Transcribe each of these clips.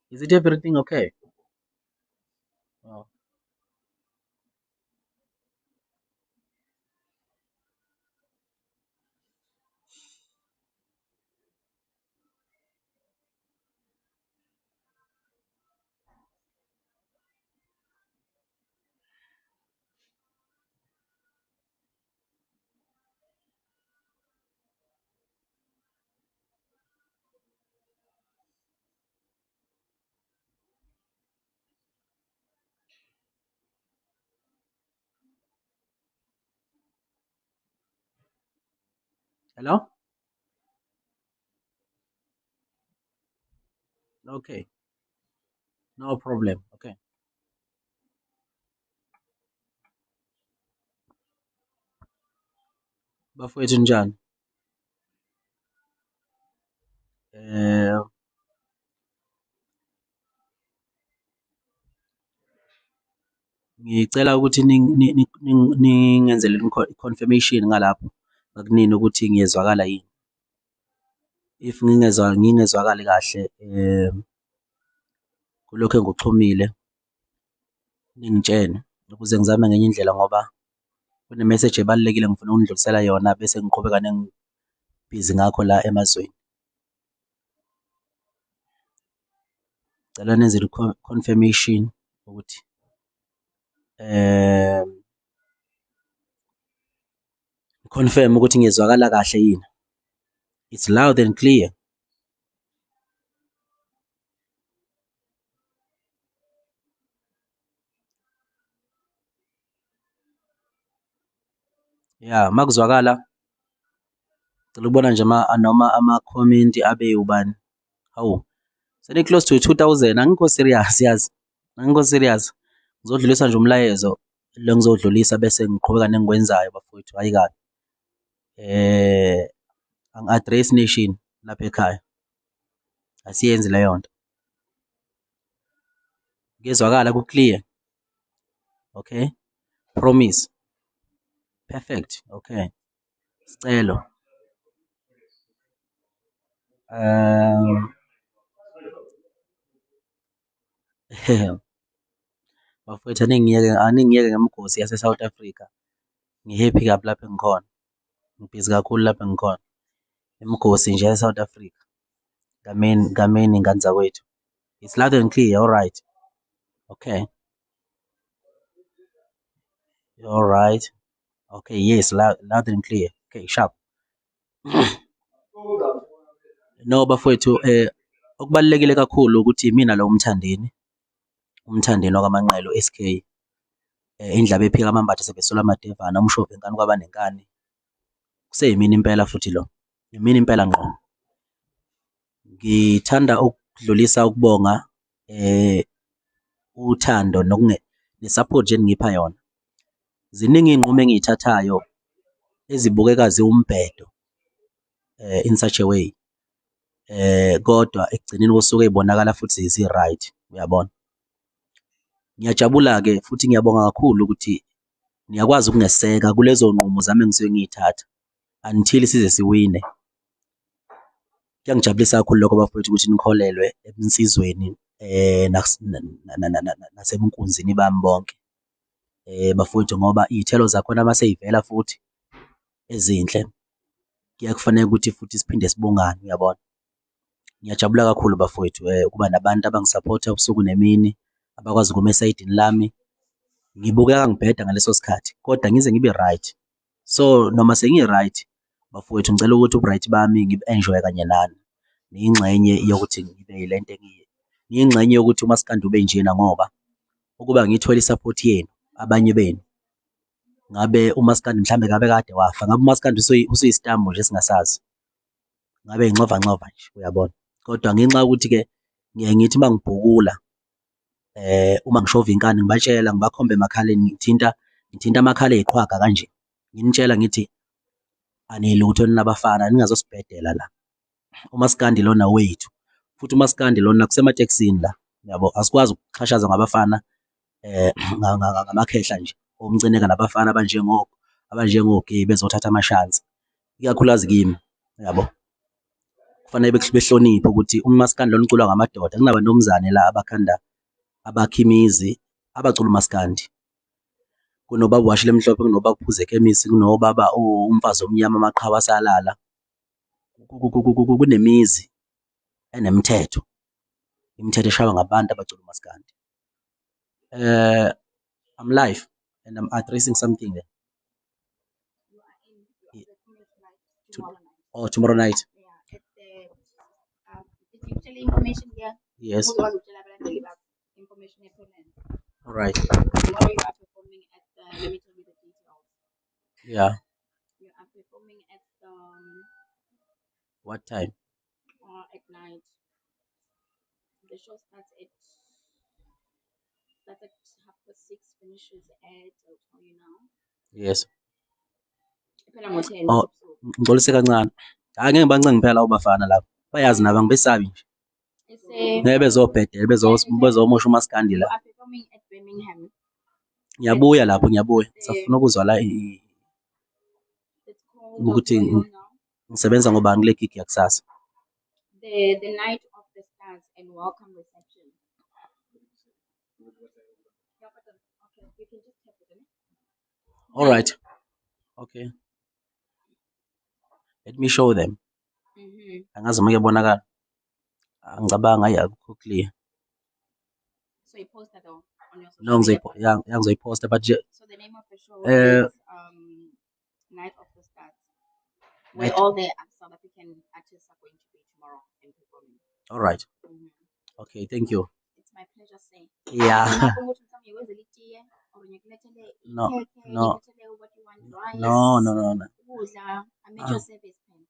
Is it everything okay? Oh. Hello? Okay. No problem. Okay. Bafowethu njani? Eh ngicela ukuthi ningenzele i-confirmation ngalapho ngakunini ukuthi ngiyezwakala yini. If ngingezwa ngingezwakali kahle kulokhu engikuxhumile ningitshene ukuze ngizame ngenye indlela ngoba kune-message ebalulekile engifuna ukunidlulisela yona bese ngiqhubeka nengibhizi ngakho la emazweni. Ngicela nenze i-confirmation ukuthi confirm ukuthi ngiyezwakala kahle yini. It's loud and clear. Ya, makuzwakala ngicela ukubona nje noma amakhomenti abe ubani. Hawu, seni-close to 2,000 angikho serious yazi, angikho serious. Ngizodlulisa nje umlayezo lo engizowudlulisa bese ngiqhubeka nengikwenzayo bafowethu, hhayi kabi. Angi-address nation lapha ekhaya, asiyenzi leyo nto. Kuyezwakala ku-clear? Okay, promise, perfect, okay. Sicelo. Bafowethu aningiyeke aningiyeke ngemigosi yase-South Africa. Ngi-happy kabi lapho engikhona. Ngibhizi kakhulu lapho engikhona. Imigosi nje yase-South Africa. Ngameni ngameni ngane zakwethu. It's loud and clear, all right. Okay. All right. Okay, yes, loud, loud and clear. Okay, sharp. No bafowethu okubalulekile kakhulu ukuthi imina lo uMthandeni, uMthandeni wakwaManqele u-S_K. Indlaba ephika amambatha sebesola amadevana, umshophi inkani kwabanenkani. Kuseyimina impela futhi lo, imina impela ngqo. Ngithanda ukudlulisa ukubonga uthando ne-support nje eningipha yona. Ziningi iy'nqumo engiy'thathayo ezibukeka ziwumbhedo in such a way kodwa ekugcineni kosuku ey'bonakala futhi zi-right, uyabona? Ngiyajabula-ke futhi ngiyabonga kakhulu ukuthi niyakwazi ukungeseka kulezo nqumo zami engisuke ngiy'thatha until size siwine. Kuyangijabulisa kakhulu lokho bafowethu ukuthi nikholelwe ebunsizweni nasebunkunzini bami bonke bafowethu ngoba iy'thelo zakhona uma sey'vela futhi ezinhle, kuyaye kufaneke ukuthi futhi siphinde sibongane, uyabona? Ngiyajabula kakhulu bafowethu ukuba nabantu abangisaphotha ubusuku nemini, abakwazi ukuma esayidini lami. Ngibukeka ngibheda ngaleso sikhathi kodwa ngize ngibe right. So noma sengi-right bafowethu ngicela ukuthi ubu-right bami ngibu-enjoy-e kanye nani. Niyingxenye yokuthi ngibe yile nto engiyiyo. Niyingxenye yokuthi umaskandi ube njena ngoba ukuba ngiyithole i-support yenu abanye benu ngabe umaskandi mhlambe ngabe kade wafa, ngabe umaskandi usuyisitambu nje esingasazi. Ngabe ingxovangxova nje uyabona. Kodwa ngenxa yokuthi-ke ngiyaye ngithi uma ngibhukula uma ngishova inkani ngibatshela ngibakhombe emakhaleni ngithinta ngithinta amakhala ey'qhwaga kanje nginitshela ngithi anilutho nina bafana ningazosibhedela la. Umaskandi lona wethu futhi umaskandi lona kusematekisini la yabo, asikwazi ukuxhashazwa ngabafana ngamakhehla nje omcineka nabafana abanjengo-gay bezothatha amashansi, ikakhulukazi kimi, uyabo. Kufanele behloniphe ukuthi umaskandi lona uculwa ngamadoda, kunabanumzane la abakhanda abakha imizi abacula umaskandi. Kunobaba uwashi elimhlophe, kunobaba uPhuzekhemisi, kunobaba umfazi omnyama amaqhawe asalala. Kunemizi enemithetho, imithetho eshaywa ngabantu abacula umaskandi. I'm live and I'm addressing something there. Oh, tomorrow night. Yes. All right. Yeah. What time? At night. The show starts at 6:30, finishes at, I'll tell you now. Yes. Iphela ngo-10 Oh, ebusuku. ngixolise kancane. Hhayi, ngeke ngibancenge phela labo bafana laba. Bayazi nabo angibesabi nje. Ngeke bezobhedela bezomosha umaskandi You la. are performing at Birmingham. Ngiyabuya lapho, ngiyabuya. Ngisafuna ukuzwa la It's called, I'll ukuthi tell you now. ngisebenza ngobani kule gig yakusasa. The Night of the Stars and Welcome Reception. Yeah, but okay, you can just tap it in. All right. Okay. Let me show them. Angazi uma kuyabonakala. Angicabanga, hayi, akukho clear. So you post that though on your No, social media yeah, platform. ngizoyiposta but nje So the name of the show is Night of the Stars, where Night. all the South African artists are going to be tomorrow and performing. All right. Okay, thank you. It's my pleasure, sir. Yeah. Noma ufuna ukuthi mhlawumbe ngikwenzele itiye or ngikulethele No, ikhekhe, no. ngikulethele what you want, rice, No, no, no, no. ukudla, I'm at your service, man.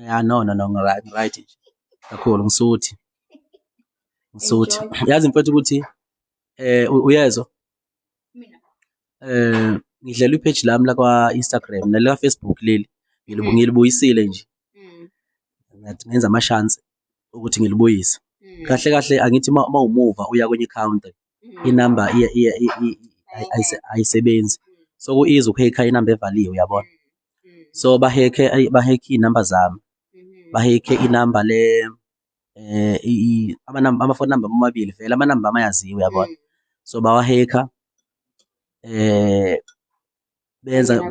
Yeah, no, no, no, right, right nje. Kakhulu ngisuthi. Ngisuthi. Enjoy. Yazi mfethu ukuthi uyezwa? Mina. Ngidlela i-page lami la kwa Instagram nala Facebook leli. Ngilibuyisile nje. Ngathi ngenza ama-chance ukuthi ngilibuyise. Kahle kahle angithi uma umuva uya kwenye country, inamba ayisebenzi. So ku-easy uku-hacka inamba evaliwe, uyabona. So ba-hacke iy'namba zami. Ba-hacke inamba le ama-phone number amabili vele amanamba ami ayaziwa, uyabona. So bawa-hacka benza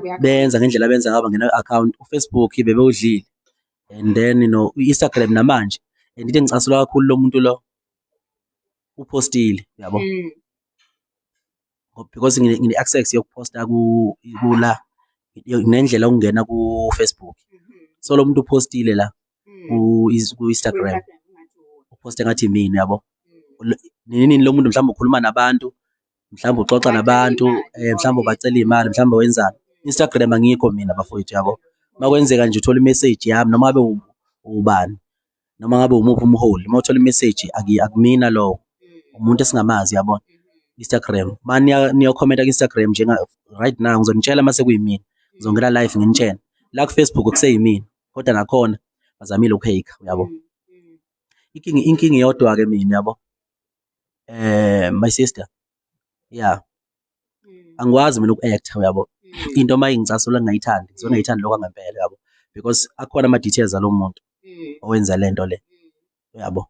ngendlela abenza ngayo, bangena ku-account uFacebook bebewudlile and then no i-Instagram namanje, and into engicasula kakhulu lo muntu lo upostile, uyabo, because ngine-access yokuposta kula nendlela yokungena ku-Facebook. So lo muntu upostile la ku-Instagram, uposte ngathi imina, uyabo. Nini nini lo muntu mhlawumbe ukhuluma nabantu, mhlawumbe uxoxa nabantu, mhlawumbe ubacela iy'mali, mhlawumbe wenzani. Instagram angikho mina bafowethu, yabo. Makwenzeka nje uthola i-message yami noma ngabe ubani, noma ngabe umuphi umholi, uma uthola i-message akumina lowo, umuntu esingamazi, uyabona. Instagram niyo-comment ku-Instagram njenga right now, ngizonitshela mase kuyimina, ngizongena live nginitshele. La ku-Facebook kuseyimina, kodwa nakhona bazamile uku-hacka, uyabo. Inkinga iyodwa-ke mina, yabo, my sister, yeah, angikwazi mina uku-act-a, uyabo. Into uma ingicasula ngingayithandi, ngisuke ngingayithandi lokho kwangempela, uyabo, because akhona ama-details alo muntu owenza lento le, uyabo.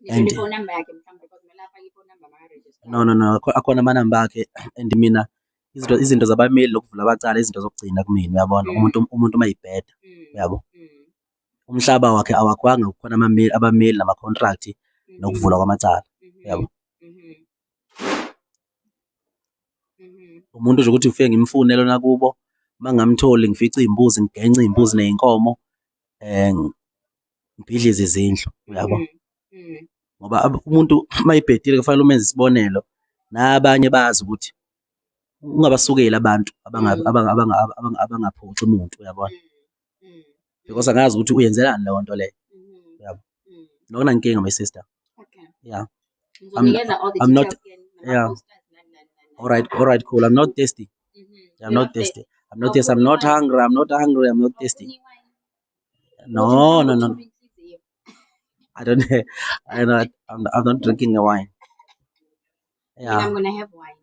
And Ngisho ne-phone number yakhe mhlawumbe, because kumele afake i-phone number maka-register. No, no, no, akhona amanamba akhe, and mina izinto zabameli nokuvula amacala izinto zokugcina kumina, uyabona. Umuntu uma eyibheda, uyabo. Umhlaba wakhe awakhwanga, kukhona abameli nama-contract nokuvulwa kwamacala, uyabo. Umuntu nje ukuthi ngifike ngimfune lona kubo, uma ngingamtholi ngifice iy'mbuzi, ngigence iy'mbuzi ney'nkomo, ngibhidlize izindlu, uyabo. Ngoba umuntu uma ebhedile kufanele umenze isibonelo, nabanye bazi ukuthi ungabasukeli abantu abangaphoxi umuntu, uyabona. Because angazi ukuthi uyenzelani leyo nto leyo, uyabo. No, akunankinga my sister. Okay. Yeah. Ngizonikeza all the I'm not details again, yeah. nama-posters nani nani nani. All right, cool. I'm not thirsty. I'm You're not not thirsty. thirsty. I'm not thirsty. I'm not Awufuni hungry. I'm not hungry. I'm not thirsty. Awufuni wine? No, no, no. Uthobe inhliziyo. I don't. I'm not. I'm not drinking a wine. Mina, Yeah. I'm gonna have wine.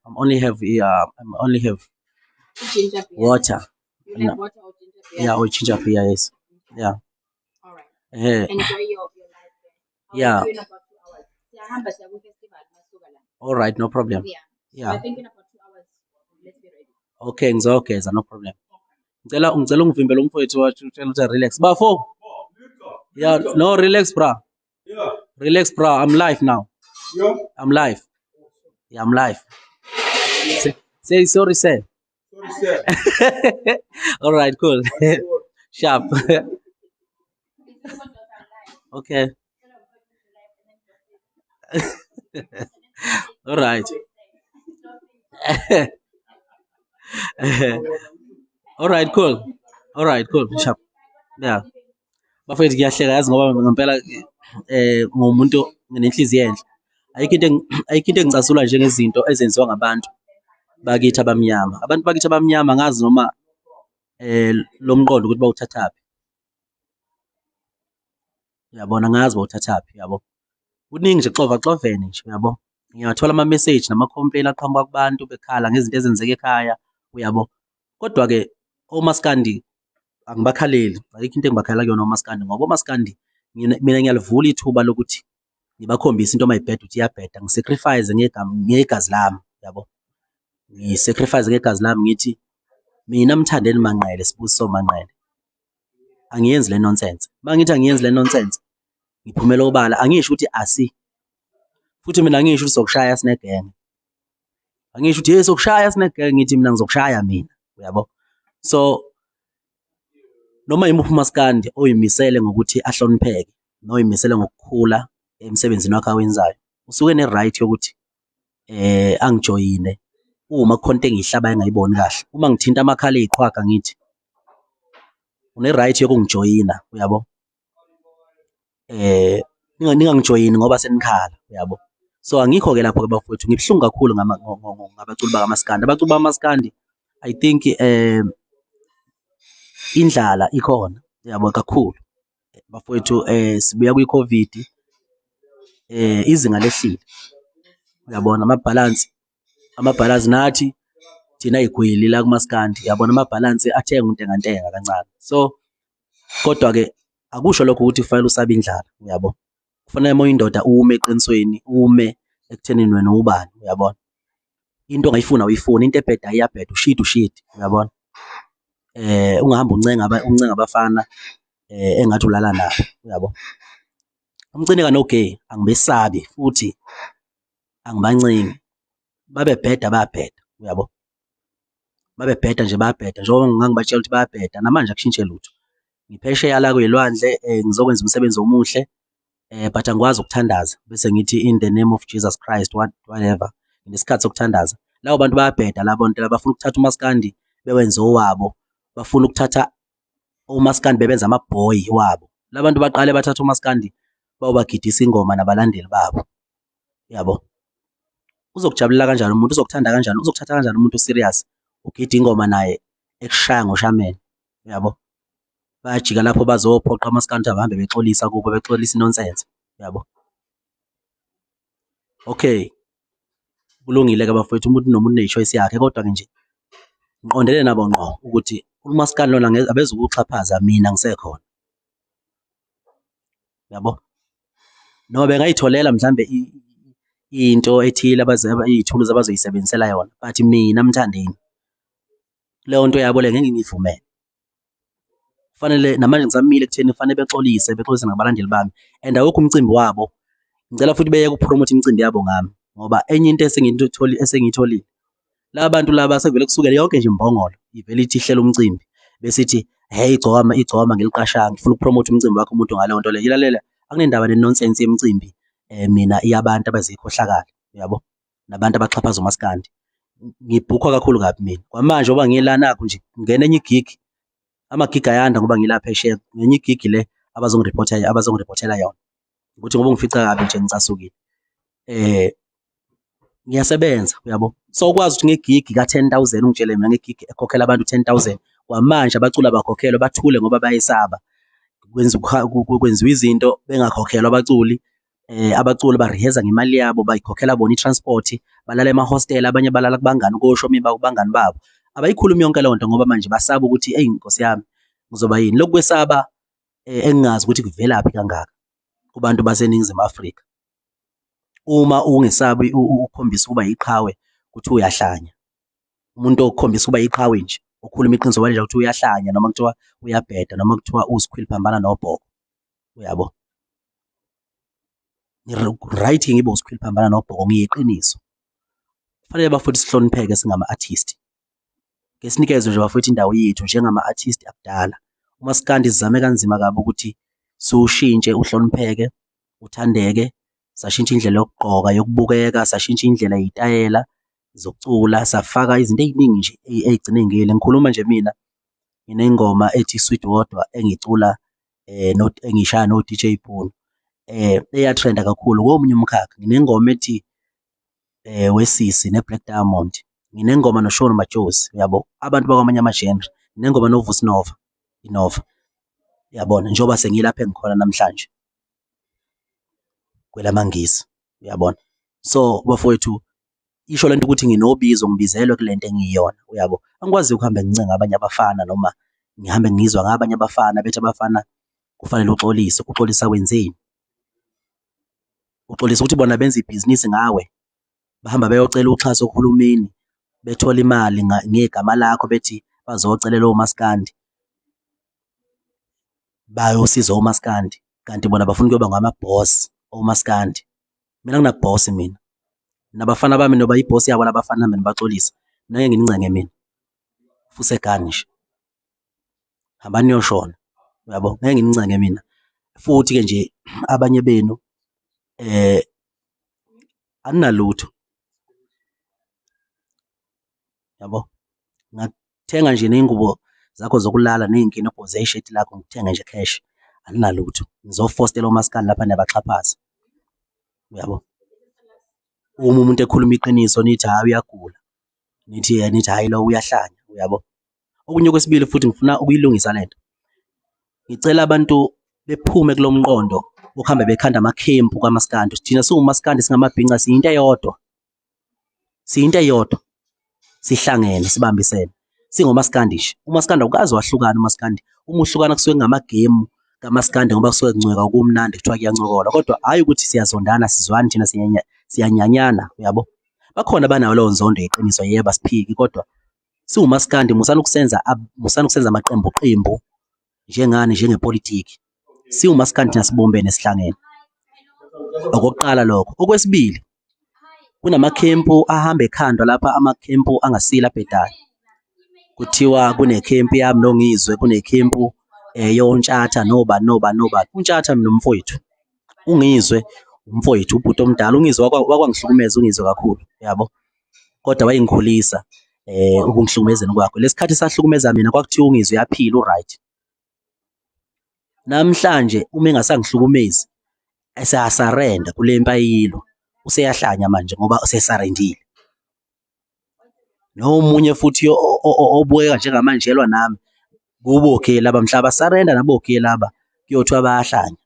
I'm only have. Yeah. I'm only have Ginger beer. water. You No. have water or ginger beer? Yeah, or ginger beer. Yes. Yeah. All right. Enjoy your life there. I will see you in about 2 hours. Siyahamba siya kwi-festival masuka la. All right, no problem. Yeah. So I think in about 2 hours, let's be ready. Okay, ngizogeza, no problem. Ngicela ungivimbele umfowethu wathi utshela ukuthi relax. Bafo. Yeah, no, relax bra. Relax bra, I'm live now. Yeah. I'm live. Yeah, I'm live. Say sorry, sir. Sorry, sir. All right, cool. Sharp. Okay. All right. All right, cool. All right, cool. Sharp. Yeah. Bafethu, ngiyahleka yazi ngoba ngempela ngumuntu nginenhliziyo enhle. Ayikho into engicasula njengezinto ezenziwa ngabantu bakithi abamnyama. Abantu bakithi abamnyama angazi noma lo mqondo ukuthi bawuthathaphi. Uyabona, angazi bawuthathaphi, yabo. Kuningi nje kuxovaxovene nje, uyabo. Ngiyathola ama-message nama-complain aqhamuka kubantu bekhala ngezinto ezenzeka ekhaya, uyabo. Kodwa-ke omaskandi angibakhaleli, ayikho into engibakhalela kuyona omaskandi ngoba omaskandi mina ngiyalivula ithuba lokuthi ngibakhombise into mayibheda ukuthi iyabheda, ngi-sacrifice ngegazi lami, yabo. Ngi-sacrifice ngegazi lami ngithi mina Mthandeni Manqele, Sibusiso Manqele, angiyenzi le nonsense. Uma ngithi angiyenzi le nonsense, ngiphumela obala, angisho ukuthi asi. Futhi mina angisho ukuthi sokushaya sinegenge. Angisho ukuthi hey sokushaya sinegenge, ngithi mina ngizokushaya mina, uyabo. So noma yimuphi umaskandi oyimisele ngokuthi ahlonipheke, noyimisele ngokukhula emsebenzini wakhe awenzayo, usuke ene-right yokuthi angijoyine uma kukhona into engiyihlabayo engayiboni kahle. Uma ngithinta amakhala ey'qhwaga ngithi une-right yokungijoyina, uyabo. Ningangijoyini ngoba senikhala, uyabo. So angikho-ke lapho-ke bafowethu, ngibuhlungu kakhulu ngabaculi bakamaskandi. Abaculi bakamaskandi I think indlala ikhona, uyabo, kakhulu. Bafowethu, sibuya kwi-COVID, izinga lehlile, uyabona, ama-balance nathi thina y'gwili la kumaskandi, uyabona, ama-balance athenga untengantenga kancane. So kodwa-ke akusho lokho ukuthi kufanele usabe indlala, uyabo. Kufanele uma uyindoda ume eqinisweni, ume ekuthenini wena ubani, uyabona. Into ongayifuni awuyifuni, into ebhedayo iyabheda, ushide ushide, uyabona. Ungahambi uncenga abafana engathi ulala nabo, uyabo. Umcineka no-gay angibesabi futhi angibancengi, babebheda bayabheda, uyabo. Babebheda nje bayabheda, njengoba ngangibatshela ukuthi bayabheda namanje akushintshe lutho. Ngiphesheya la kwey'lwandle ngizokwenza umsebenzi omuhle but angikwazi ukuthandaza bese ngithi in the name of Jesus Christ what whatever. Nginesikhathi sokuthandaza. Labo bantu bayabheda labo bantu bafuna ukuthatha umaskandi bewenze owabo, bafuna ukuthatha umaskandi bebenza ama-boy wabo. La bantu baqale bathatha umaskandi bayobagidisa ingoma nabalandeli babo, yabo. Uzokujabulela kanjani umuntu, uzokuthanda kanjani, uzokuthatha kanjani umuntu serious ugida ingoma naye ekushaya ngoshameni, uyabo. Bayajika lapho bazophoqa umaskandi ukuthi abahambe bexolisa kubo, bexolisa i-nonsense, uyabo. Okay, kulungile-ke bafowethu, umuntu nomuntu une-choice yakhe, kodwa-ke nje ngiqondene nabo ngqo ukuthi umaskandi lona abezukuwuxhaphaza mina ngisekhona, yabo. Noma bengayitholela mhlambe into ethile iy'thuluzi abazoyisebenzisela yona, but mina Mthandeni leyo nto yabo le ngeke ngiyivumele. Kufanele namanje ngisamile ekutheni kufanele bexolise, bexolise nakubalandeli bami and awukho umcimbi wabo. Ngicela futhi beyeke uku-promote imicimbi yabo ngami ngoba enye into esengiyitholile, laba bantu laba sekuvele kusukele yonke nje imbongolo ivele ithi ihlela umcimbi bese ithi hhe igcokama igcokama ngeliqashanga, ifuna uku-promote umcimbi wakho umuntu ngaleyo nto leyo. Ilalela, akunendaba ne-nonsense yemicimbi mina iyabantu abazikhohlakali, uyabo, nabantu abaxhaphaza umaskandi. Ngibhukhwa kakhulu kabi mina. Kwamanje ngoba ngila nakhu nje ngena enye i-gig, ama-gig ayanda ngoba ngila phesheya, ngenye i-gig le abazongiriphothela yona ukuthi ngoba ungifica kabi nje ngicasukile. Ngiyasebenza, uyabo. So ukwazi ukuthi nge-gig ka-10,000 ungitshele mina nge-gig ekhokhela abantu 10,000, kwamanje abaculi abakhokhelwa bathule ngoba bayesaba. Kwenziwa izinto bengakhokhelwa abaculi, abaculi ba-rehearse ngemali yabo, bayikhokhela bona i-transport, balala emahostela, abanye balala kubangani koshomi kubangani babo. Abayikhulumi yonke leyo nto ngoba manje basaba ukuthi eyi Nkosi yami ngizoba yini. Lokhu kwesaba Engingazi ukuthi kuvelaphi kangaka kubantu baseNingizimu Afrika. Uma ungesabi ukukhombisa ukuba yiqhawe kuthiwa uyahlanya. Umuntu okhombisa ukuba yiqhawe nje, okhuluma iqiniso manje kuthiwa uyahlanya noma kuthiwa uyabheda noma kuthiwa usikhwili phambana nobhoko, uyabo? Right ngibe usikhwili phambana nobhoko ngiyiqiniso. Kufanele bafowethu sihlonipheke singama-artist. Ke sinikezwe nje bafowethu indawo yethu njengama-artist akudala. Umaskandi sizame kanzima kabi ukuthi siwushintshe uhlonipheke, uthandeke, sashintsha indlela yokugqoka, yokubukeka, sashintsha indlela yey'tayela zokucula, safaka izinto ey'ningi nje ey'gcine y'ngeyile. Ngikhuluma nje mina nginengoma ethi Sweet Wodwa engiyicula engiyishaya no-DJ Boom eya-trend-a kakhulu komunye umkhakha. Nginengoma ethi Wesisi ne-Black Diamond, nginengoma noShauwn Majozi, uyabo? Abantu bakwamanye ama-genre, nginengoma noVusi Nova, iNova, uyabona? Njengoba sengilapha engikhona namhlanje kwelamaNgisi, uyabona? So bafowethu isho lento ukuthi nginobizo ngibizelwe kule nto engiyiyona, uyabo? Angikwazi ukuhambe ngincenga abanye abafana noma ngihambe ngizwa ngabanye abafana bethi abafana kufanele uxolise, uxolisa wenzeni? Uxolisa ukuthi bona benza ibhizinisi ngawe, bahamba beyocela uxhaso kuhulumeni, bethola imali ngegama lakho bethi bazocelela omaskandi, bayosiza omaskandi, kanti bona bafuna ukuyoba ngama-boss omaskandi. Mina angina-boss mina, nabafana bami noba i-boss yabo labafana mina ngibaxolise, mina ngeke nginincenge mina, fusegani nje. Hambani niyoshona, uyabo? Ngeke nginincenge mina. Futhi-ke nje abanye benu aninalutho, yabo? Ngingathenga nje ney'ngubo zakho zokulala ney'nkinobho zesheti lakho ngikuthenge nje cash, aninalutho. Nizofostela omaskandi lapha niyabaxhaphaza, uyabo? Uma umuntu ekhuluma iqiniso nithi hhayi uyagula, nithi nithi hhayi lo uyahlanya, uyabo? Okunye okwesibili futhi ngifuna ukuyilungisa lento. Ngicela abantu bephume kulo mqondo wokuhambe bekhanda amakhempu kamaskandi. Thina siwumaskandi singamabhinca siyinto eyodwa. Siyinto eyodwa. Sihlangene sibambisene. Singomaskandi nje. Umaskandi awukaze wahlukana umaskandi. Uma uhlukana kusuke kungamagemu kamaskandi ngoba kusuke kuncweka kumnandi kuthiwa kuyancokolwa kodwa hhayi ukuthi siyazondana sizwani thina siyanyanyana uyabo. Bakhona abanayo leyo nzondo yeqiniso yebo asiphiki kodwa siwumaskandi musani ukusenza musani ukusenza amaqembu qembu njengani njengepolitiki. Siwumaskandi thina sibumbene sihlangene. Okokuqala lokho. Okwesibili, kunamakhempu ahamba ekhandwa lapha amakhempu angasile abhedayo. Kuthiwa kunekhempu yami noNgizwe, kunekhempu yoNtshatha nobani nobani nobani. UNtshatha mina umfowethu, uNgizwe umfowethu, ubhuti omdala. UNgizwe wakwangihlukumeza uNgizwe kakhulu, uyabo? Kodwa wayengikhulisa ukungihlukumezeni kwakhe. Lesikhathi sahlukumeza mina kwakuthiwa uNgizwe uyaphila u-right. Namhlanje uma engasangihlukumezi eseyasarenda kule mpi ayilwa, useyahlanya manje ngoba usesarendile. Nomunye futhi obukeka njengamanje elwa nami kubo oGay laba mhla basarenda nabo oGay laba kuyothiwa bayahlanya.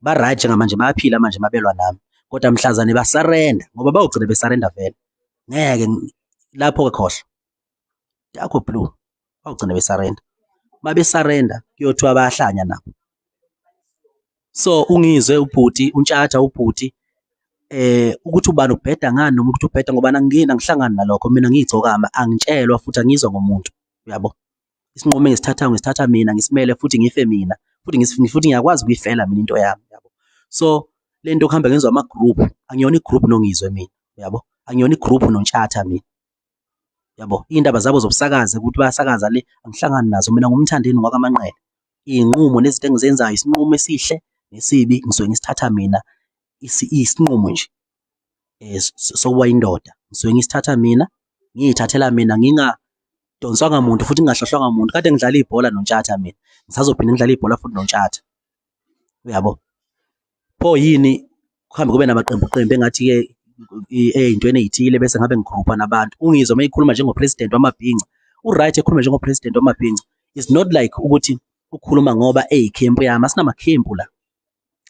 Ba-right njengamanje bayaphila manje mabelwa nami kodwa mhlazane basarenda ngoba bayogcina besarenda vele. Ngeke lapho-ke khohlwa, dark blue bayogcina besarenda. Uma besarenda kuyothiwa bayahlanya nabo. So uNgizwe ubhuti, uNtshatha ubhuti ukuthi ubani ubheda ngani noma ukuthi ubheda ngobani angingeni angihlangani nalokho mina ngiyigcokama angitshelwa futhi angizwa ngomuntu uyabo. Isinqumo engisithathayo ngisithatha mina ngisimele futhi ngife mina futhi futhi ngiyakwazi ukuyifela mina into yami yabo. So le nto yokuhamba ngenziwa ama-group angiyona i-group noNgizwe mina uyabo, angiyona i-group noNtshatha mina yabo. Iy'ndaba zabo zobusakazi ukuthi bayasakaza le angihlangani nazo mina nguMthandeni ngowakaManqele. Iy'nqumo nezinto engizenzayo isinqumo esihle nesibi ngisuke ngisithatha mina isinqumo nje sokuba indoda ngisuke ngisithatha mina ngiy'thathela mina ngingadonswanga muntu futhi ngingahlohlwanga muntu. Kade ngidlala ibhola noNtshatha mina ngisazophinde ngidlale ibhola futhi noNtshatha uyabo. Pho yini kuhambe kube namaqembu qembu engathi-ke ey'ntweni ey'thile bese ngabe ngigrupha nabantu. Ungizwe uma ekhuluma njengo-president wamabhinca, u-right ekhuluma njengo-president wamabhinca. It's not like ukuthi ukhuluma ngoba eyikhempu yami, asinamakhempu la.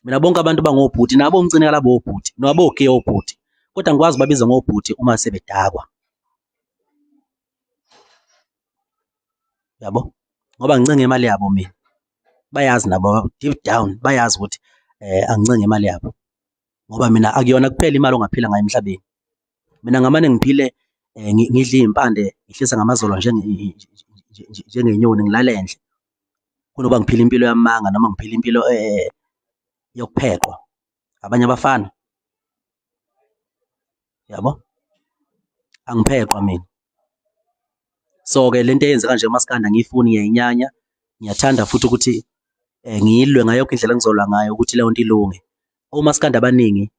Mina bonke abantu bangobhuti nabo omcineka labo obhuti nabo ogiya obhuti kodwa angikwazi ubabiza ngobhuti uma sebedakwa. Yabo? Ngoba ngincenge imali yabo mina. Bayazi nabo deep down bayazi ukuthi angincengi imali yabo ngoba mina akuyona kuphela imali ongaphila ngayo emhlabeni. Mina ngamane ngiphile ngidle iy'mpande ngihlise ngamazolo njengenyoni ngilale endle kunoba ngiphile impilo yamanga noma ngiphile impilo yokupheqwa abanye abafana, yabo? Angipheqwa mina. So-ke le nto eyenzeka nje kumaskandi angiyifuni ngiyayinyanya, ngiyathanda futhi ukuthi ngilwe ngayo yonke indlela engizolwa ngayo ukuthi leyo nto ilunge. Omaskandi abaningi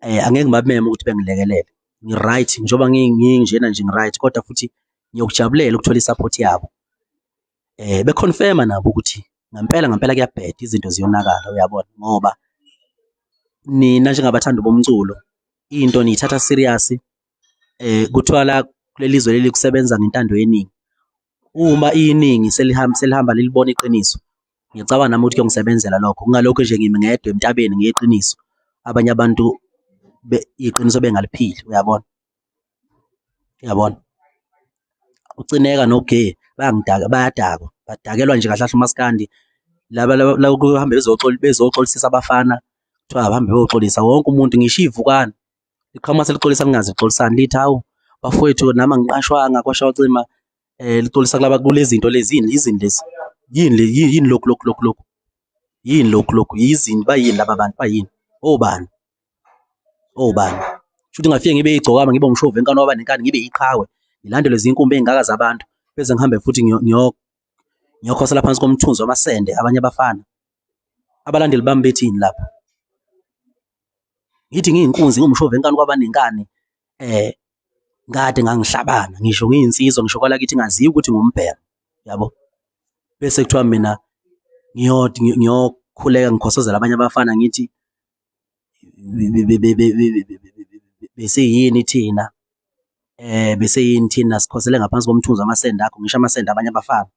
angeke ngibameme ukuthi bengilekelele, ngi-right njengoba nginjena nje ngi-right kodwa futhi ngiyokujabulela ukuthola i-support yabo. Be-confirm-a nabo ukuthi ngempela ngempela kuyabheda izinto ziyonakala uyabona ngoba nina njengabathandi bomculo into niyithatha serious kuthiwa la kuleli zwe leli kusebenza ngentando yeningi. Uma iningi selihamba selihamba lilibona iqiniso, ngiyacabanga nami ukuthi kuyongisebenzela lokho kungalokhu nje ngimi ngedwa entabeni ngeqiniso abanye abantu iqiniso bengaliphili uyabona, uyabona. UCineka noGee bayangidaka bayadakwa badakelwa nje kahle kahle umaskandi laba laba kuhambe bezoxolisisa abafana kuthiwa abahambe beyoxolisa wonke umuntu ngisho ivukane liqhamuka selixolisa lingazi lixolisani lithi hawu bafowethu nami angiqashwanga kwasha kwacima lixolisa kulaba kulezi zinto lezi yini yizini lezi yini le yini lokhu lokhu lokhu lokhu yini lokhu lokhu yizini bayini laba bantu bayini obani obani shuthi ngafike ngibe igcokama ngibe umshovi enkani waba nenkani ngibe iqhawe ngilandelwe zinkumbi ey'ngaka zabantu bese ngihambe futhi ngiyokhosela phansi komthunzi wamasende abanye abafana abalandeli bami bethini lapho ngithi ngiyinkunzi ngumshovi enkani kwaba nenkani ngade ngangihlabana ngisho ngiyinsizwa ngisho kwalakithi ngaziwa ukuthi ngumbhemu yabo bese kuthiwa mina ngiyokhuleka ngikhosozela abanye abafana ngithi besiyini thina besiyini thina sikhosele ngaphansi komthunzi wamasende akho ngisho amasende abanye abafana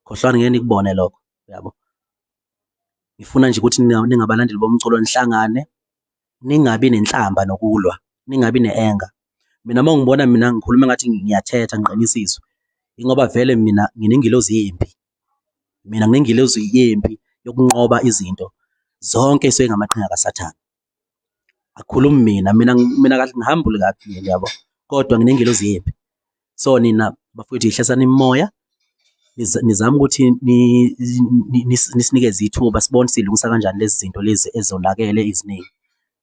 khohlwani ngeke nikubone lokho yabo. Ngifuna nje ukuthi ningabalandeli bomculo nihlangane ningabi nenhlamba nokulwa, ningabi ne-anger. Mina uma ungibona mina ngikhuluma engathi ngiyathetha ngiqinisa izwi, yingoba vele mina nginengilozi yempi. Mina nginengilozi yempi yokunqoba izinto zonke ey'suke ngamaqhinga kaSathane. Akukhulumi mina, mina mina kahle ngi-humble kabi mina yabo, kodwa nginengilozi yempi. So nina bafowethu yehlisani imimoya nizame ukuthi nisinikeze ithuba sibone silungisa kanjani lezi zinto lezi ezonakele eziningi.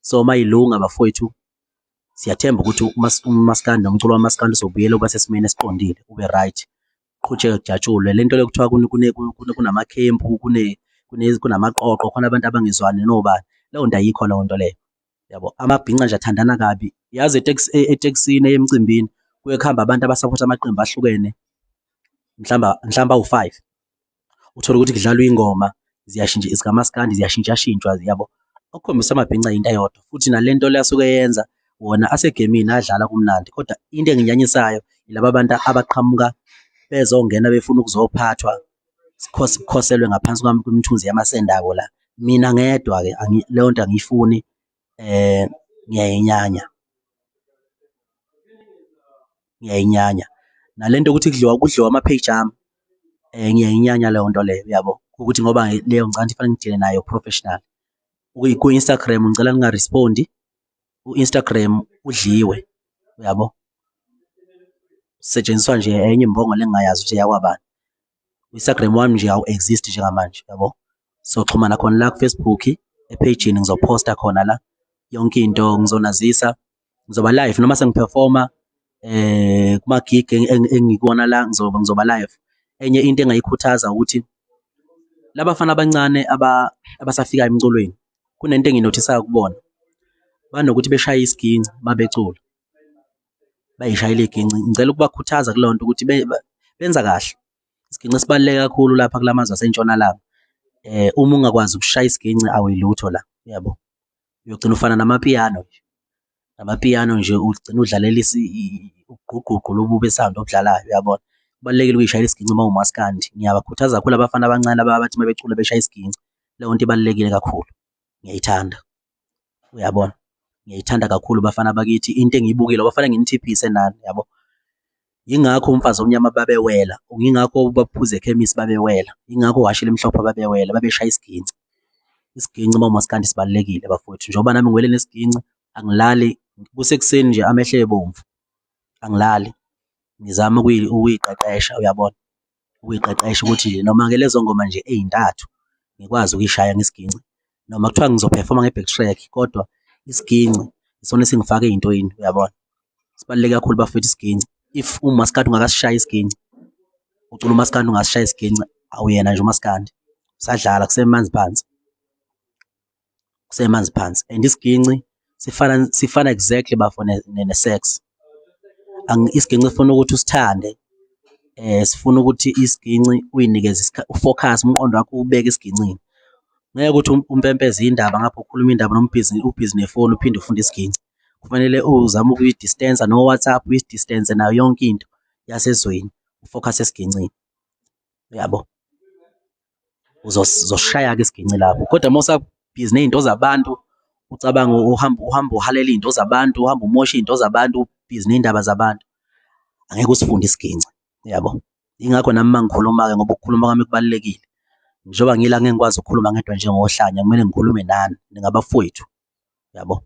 So uma yilunga bafowethu siyathemba ukuthi umaskandi nomculo wamaskandi uzobuyela uba sesimeni esiqondile ube right. Kuqhutshekwe kujatshulwe. Le nto le kuthiwa kunamakhempu kunamaqoqo khona abantu abangezwani nobani, leyo nto ayikho leyo nto leyo, yabo. Amabhinca nje athandana kabi, yazi etekisini eya emcimbini kuye kuhambe abantu abasaphotha amaqembu ahlukene mhlawumbe mhlawumbe awu-five. Uthole ukuthi kudlalwa iy'ngoma ziyashintsha zikamaskandi ziyashintshashintshwa yabo. Okukhombisa amabhinca into eyodwa futhi nale nto le asuke eyenza wona asegemini ayadlala kumnandi kodwa into enginyanyisayo yilaba bantu abaqhamuka bezongena befuna ukuzophathwa kukhoselwe ngaphansi kwami kwimithunzi yamasende abo la. Mina ngedwa-ke leyo nto angiyifuni ngiyayenyanya. Ngiyayinyanya. Nale nto yokuthi kudliwa kudliwa ama-page ami ngiyayinyanya leyo nto leyo uyabo, ukuthi ngoba leyo ngicabanga ukuthi kufanele ngidile nayo professional. Ku-Instagram ngicela ninga-respond-i, u-Instagram udliwe uyabo, kusetshenziswa nje enye imbongolo engingayazi ukuthi eyakwabani. U-Instagram wami nje awu-exist njengamanje yabo. Soxhumana khona la ku-Facebook ephejini ngizophosta khona la yonke into ngizonazisa ngizoba live noma sengiphefoma kuma-gig engikuwona la ngizoba ngizoba live. Enye into engayikhuthaza ukuthi labafana abancane abasafikayo emculweni kunento enginothisayo kubona, banokuthi beshaye isiginci uma becula, bayishayela iginci. Ngicela ukubakhuthaza kuleyo nto ukuthi benza kahle. Isiginci sibaluleke kakhulu lapha kula mazwe asentshonalanga. Uma ungakwazi ukushaya isiginci awuyilutho la, uyabo? Uyogcina ufana namapiyano nje, namapiyano nje ugcine udlalela ugqugqugqu lobu besando obudlalayo, uyabona? Kubalulekile ukuy'shayela isiginci uma uwumaskandi. Ngiyabakhuthaza kakhulu abafana abancane laba abathi uma becula beshaye isiginci, leyo nto ibalulekile kakhulu, ngiyayithanda, uyabona? Ngiyayithanda kakhulu bafana bakithi, into engiyibukile ngoba kufanele nginithiphise nani, yabo? Yingakho umfazi omnyama babewela, yingakho uBaba Phuzekhemisi babewela, yingakho uHhashi elimhlophe babewela, babeshaya isiginci. Isiginci uma umaskandi sibalulekile bafowethu, njengoba nami ngiwele nesiginci angilali kusekuseni nje amehlo ebomvu, angilali. Ngizama ukuy'qeqesha uyabona, ukuy'qeqesha ukuthi noma-ke lezo ngoma nje ey'ntathu ngikwazi ukuyishaya ngesiginci noma kuthiwa ngizophefoma nge-back track kodwa isiginci isona esingifaka ey'ntweni uyabona. Sibaluleke kakhulu bafowethu isiginci, if uwumaskandi ungakasishayi isiginci, ucula umaskandi ungasishayi isiginci awuyena nje umaskandi, usadlala kusemanzi phansi, kusemanzi phansi and isiginci sifana sifana exactly bafo ne-sex. Isiginci sifuna ukuthi usithande, sifuna ukuthi isiginci uy'nikeze u-focus-e umqondo wakho uwubeke esigincini. Ngeke uthi umpempeze indaba ngapha ukhuluma indaba noma ubhizi ubhizi nefoni uphinde ufunde isiginci. Kufanele uzame ukuyi-distance-a no-WhatsApp, uyi-distance-e nayo yonke into yasezweni ufokhase esigincini, uyabo? Uzoshaya-ke isiginci lapho kodwa uma usabhizi ney'nto zabantu ucabange uhambe uhambe uhalela iy'nto zabantu, uhambe umosha iy'nto zabantu, ubhizi ney'ndaba zabantu, angeke usifunde isiginci, uyabo? Yingakho nami uma ngikhuluma-ke ngoba ukukhuluma kwami kubalulekile. Njengoba ngila ngeke ngikwazi ukukhuluma ngedwa njengohlanya kumele ngikhulume nani, ningabafowethu, uyabo?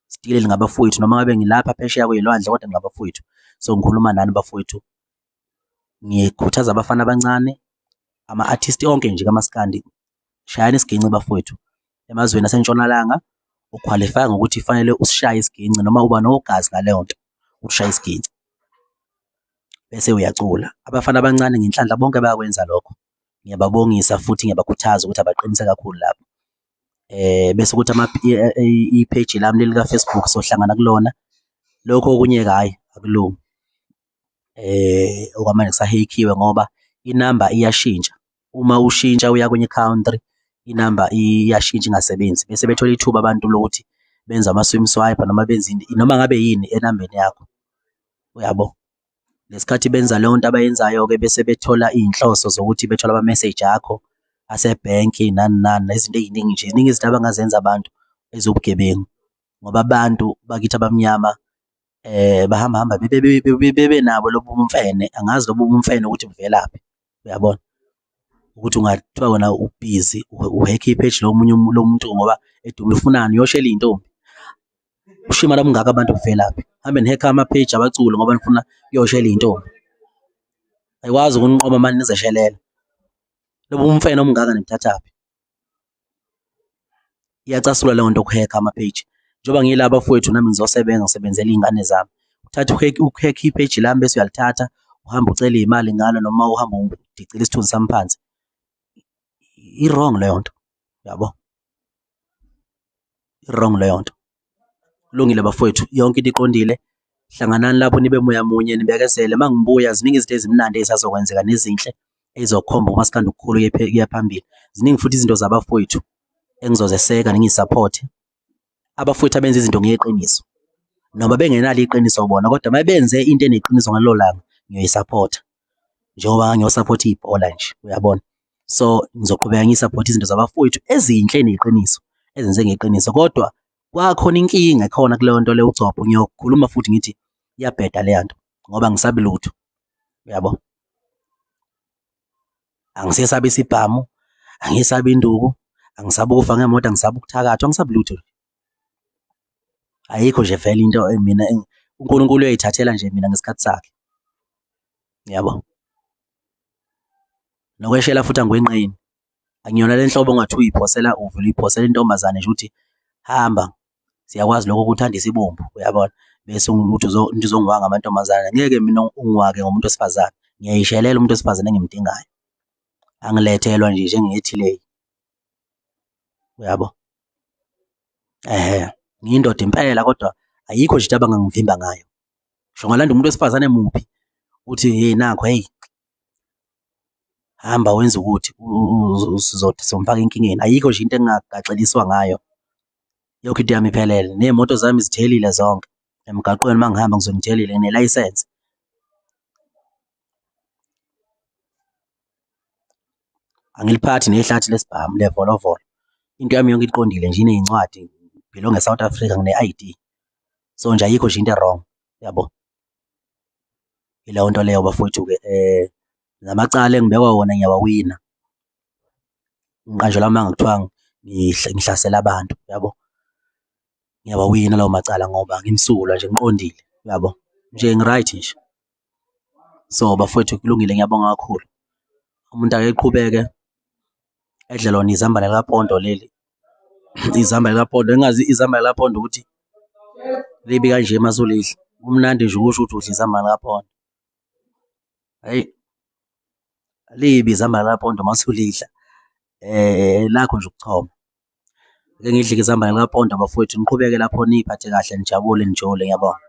Still ningabafowethu noma ngabe ngilapha phesheya kwey'lwandle kodwa ningabafowethu. So ngikhuluma nani bafowethu, ngikhuthaza abafana abancane, ama-artist onke nje kamaskandi, shayani isiginci bafowethu. Emazweni asentshonalanga ukhwalifaya ngokuthi fanele usishaye isiginci noma uba nogazi ngaleyo nto, ukushaye isiginci bese uyacula. Abafana abancane ngenhlanhla bonke bayakwenza lokho. Ngiyababongisa futhi ngiyabakhuthaza ukuthi abaqinise kakhulu lapho. Bese kuthi ipheji lami leli lika-Facebook sohlangana kulona. Lokho okunye-ke hhayi akulungi. Okwamanje kusaheyikhiwe ngoba inamba iyashintsha. Uma ushintsha uya kwenye i-country, inamba iyashintsha ingasebenzi bese bethola ithuba abantu lokuthi benze ama-swim swipe noma benze ini noma ngabe yini enambeni yakho, uyabo? Ngesikhathi benza leyo nto abayenzayo-ke bese bethola iy'nhloso zokuthi bethole ama-message akho asebhenki nani nani nezinto ey'ningi nje. Ziningi izinto abangazenza abantu eziwubugebengu ngoba abantu bakithi abamnyama bahamba hamba bebe nabo lobu bumfene, angazi lobu bumfene ukuthi buvelaphi, uyabona? Ukuthi ungathiwa wena ubhizi uhekha ipheji lomunye lomuntu ngoba edumile ufunani, uyoshela iy'ntombi. Ubushimane obungaka abantu buvelaphi? Hambe nihekha ama-page abaculi ngoba nifuna ukuyoshela iy'ntombi. Ayikwazi ukuniqoma mani nizeshelele. Lobu bumfene obungaka nibuthathaphi? Iyacasula leyo nto ukuhekha ama-page. Njengoba ngila bafowethu nami ngizosebenza ngisebenzela iy'ngane zami. Uthatha uhekhe ipheji lami bese uyalithatha uhambe ucela iy'mali ngalo noma uhambe udicile isithunzi sami phansi. I-wrong leyo nto, uyabo? I-wrong leyo nto. Kulungile bafowethu, yonke into iqondile. Hlanganani lapho nibe moya munye nibekezele. Uma ngibuya ziningi izinto ezimnandi ey'sazokwenzeka nezinhle ey'zokhomba umaskandi ukukhula uye phambili. Ziningi futhi izinto zabafowethu engizozeseka ngiyisaphothe. Abafowethu abenza izinto ngeqiniso noma bengenalo iqiniso bona kodwa uma benze into eneqiniso ngalelo langa ngiyoyisaphotha njengoba ngangiyosaphotha ibhola nje, uyabona? So ngizoqhubeka ngiyisaphothe izinto zabafowethu ezinhle ey'neqiniso ezenze ngeqiniso kodwa kwakhona inkinga ekhona kuleyo nto leyo ugcobho ngiyokhuluma futhi ngithi iyabheda leya nto ngoba angisabi lutho, uyabo? Angisesabi isibhamu, angisabi induku, angisabi ukufa ngemoto, angisabi ukuthakathwa, angisabi lutho. Ayikho nje vele into mina uNkulunkulu uyoyithathela nje mina ngesikhathi sakhe, uyabo? Nokweshela futhi angikwenqeni. Angiyona le nhlobo ongathi uyiphosela uvele uyiphosela intombazane nje uthi hamba siyakwazi lokho kuthanda isibumbu uyabona bese uthi uzongiwanga amantombazane ngeke mina ungiwake ngomuntu wesifazane ngiyayishelela umuntu wesifazane engimdingayo angilethelwa nje njengethileyi uyabo. Ehhe ngiyindoda impela kodwa ayikho nje into abangangivimba ngayo. Ngisho ungalanda umuntu wesifazane muphi uthi hey nakho hey hamba wenze ukuthi sizomfaka enkingeni. Ayikho nje into engingagaxeliswa ngayo, yonke into yami iphelele ney'moto zami zithelile zonke emgaqweni uma ngihamba ngisuke ngithelile nginelayisense. Angiliphathi nehlathi lesibhamu levolovolo, into yami yonke iqondile nje iney'ncwadi ngibhilonga e-South Africa ngine-I_D. So nje ayikho nje into e-wrong, uyabo? Ileyo nto leyo bafowethu-ke namacala engibekwa wona ngiyawawina. Ngiqanjelwa amanga kuthiwa ngihlasela abantu, uyabo? Ngiyawawina lawo macala ngoba ngimsulwa nje ngiqondile, uyabo? Nje ngi-right nje. So, bafowethu kulungile ngiyabonga kakhulu. Umuntu ake eqhubeke edle lona izambane likapondo leli, izambane likapondo, engingazi izambane likapondo ukuthi libi kanje uma usulidla, kumnandi nje ukusho ukuthi udla izambane likapondo. Hhayi, libi izambane likapondo uma usulidla elakho nje ukuchoma. Ake ngidle-ke izambane likapondo bafowethu, niqhubeke lapho niy'phathe kahle nijabule nijole, ngiyabonga.